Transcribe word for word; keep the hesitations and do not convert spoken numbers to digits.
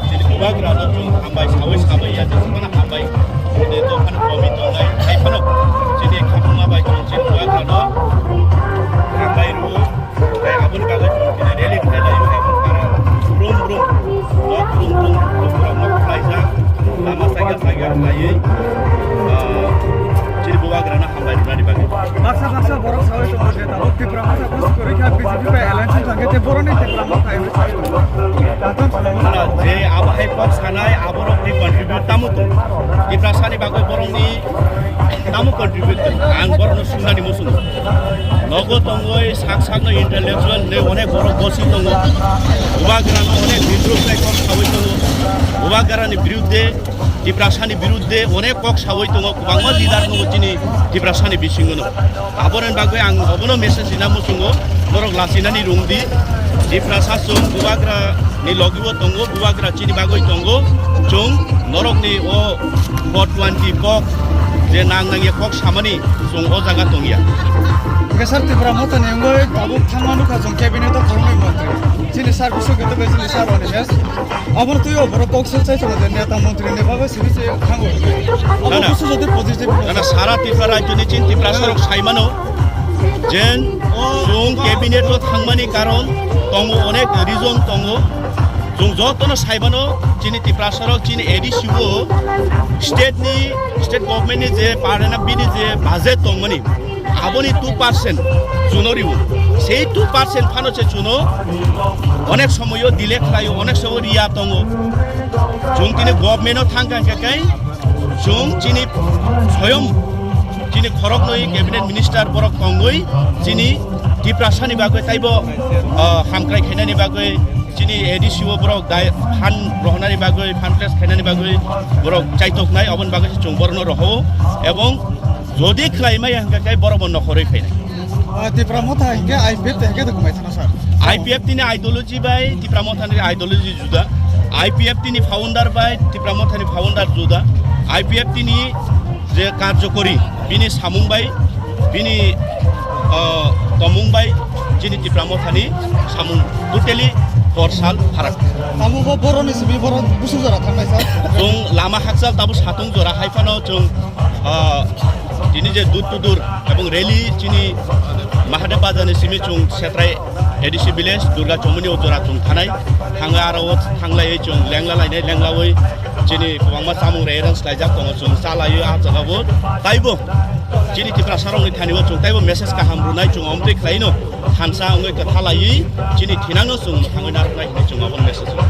Chini bubagra no chwng hambai sawi sabai ya, chini phano hambai. Chini dophano komi tongnai, hai phano chini khamungma bai chwng chini bubagra no hambai rwo. Hai aboni bagwi chwng chini rally khlai lai, brum brum, nok brum brum, brum brum nok khlaijak, lama saikha saikha khlaiwi, ah, chini bubagra no hambai rwnani bagwi. Baksa baksa borok sawi tongo je tabuk Tipra Motha busi kwrwi kha B J P bai alliance wng thangkhe tei boroni Tipra Motha hai hwnwi sawi tongo. Tatham sanai mano. Ano je abo hai kok sanai aborokni contribute tamo tong? Tiprasani bagwi borokni tamo contribute tong? Ang borokno swngnani muchungo. Nogo tongwi sak sakno intellectual hinwi onek borok bosi tongo. Bubagrano onek bidrop khlai kok sawi tongo. Bubagrani birudde Tiprasani birudde onek kok sawi tongo, kwbangma leader tongo chini Tiprasani bisingono. Aboni bagwi ang obono message rina muchungo, norok lachinani rwngdi. Tiprasa chwng bubagra ni logibo tongo, bubagra chini bagwi tongo. Chwng norokni o four twenty kok je nang nangya kok samani chwng o jaga tongya. Hwnkhe sir, Tipra Mothani wngwi tabuk thangma nukha chwng cabinet o kwrwngwi montri. Chini sir Bishwajit bai chini sir Animesh. Aboni twi o borok kok swk chai tongo je neta montri ni bagwi simi se thango. Abo Na, na. Busu jodi positive. Na, na, sara Tripura rajyo ni chin Tiprasa rok sai mano jen chwng cabinet o thangmani karon tongo, onek reason tongo. Chwng jotono sai mano chini Tiprasa rok chini A D C o state ni, state government ni je parliament bini je budget tongmani, aboni two percent chuno riwo. Sei two percent phano se chuno onek somoyo delay khlaio, onek somoyo riya tongo. Chwng tini government o thangkha hwnkhe kai chwng chini soyom chini khoroknwi cabinet minister borok tongwi chini Tiprasani bagwi taibo, ah, hamkrai khainani bagwi chini A D C o borok dai phan rohonani bagwi, phan place khainani bagwi borok chaitoknai, oboni bagwi se chwng borokno roho ebong jodi khlai maya hwnkhe kai borok bo nokhorwi khainai. Ah, Tipra Motha hwnkhe I P F de hwnkhe de kwmai thana sir. I P F tini ideology bai Tipra Mothani ideology juda. I P F tini founder bai Tipra Mothani founder juda. I P F tini je karjokori bini samung bai, bini, ah, tomung bai chini Tipra Mothani samung totally hor sal pharak. Tamo bo boroni simi borok busu jora thangnai sir. Chwng lama hakchal tabo satung jora hai phano chwng, ah, tini je door to door ebong rally chini Mahadev Bazar ni simi chwng setrai A D C village, Durga Chomoni o jora chwng thanai, thangwi aro o thanglaiwi chwng lengla lainai, lenglawi chini kwbangma chamung rei rang swlaijak tongo, chwng chalaiwi ah jagao taibo chini Tiprasarokni thani o chwng taibo message kaham rwnai, chwng omtwi khlaino thansa wngwi kwthalaiwi chini thinangno chwng mwthangwi narwknai hinwi chwng abo message rw.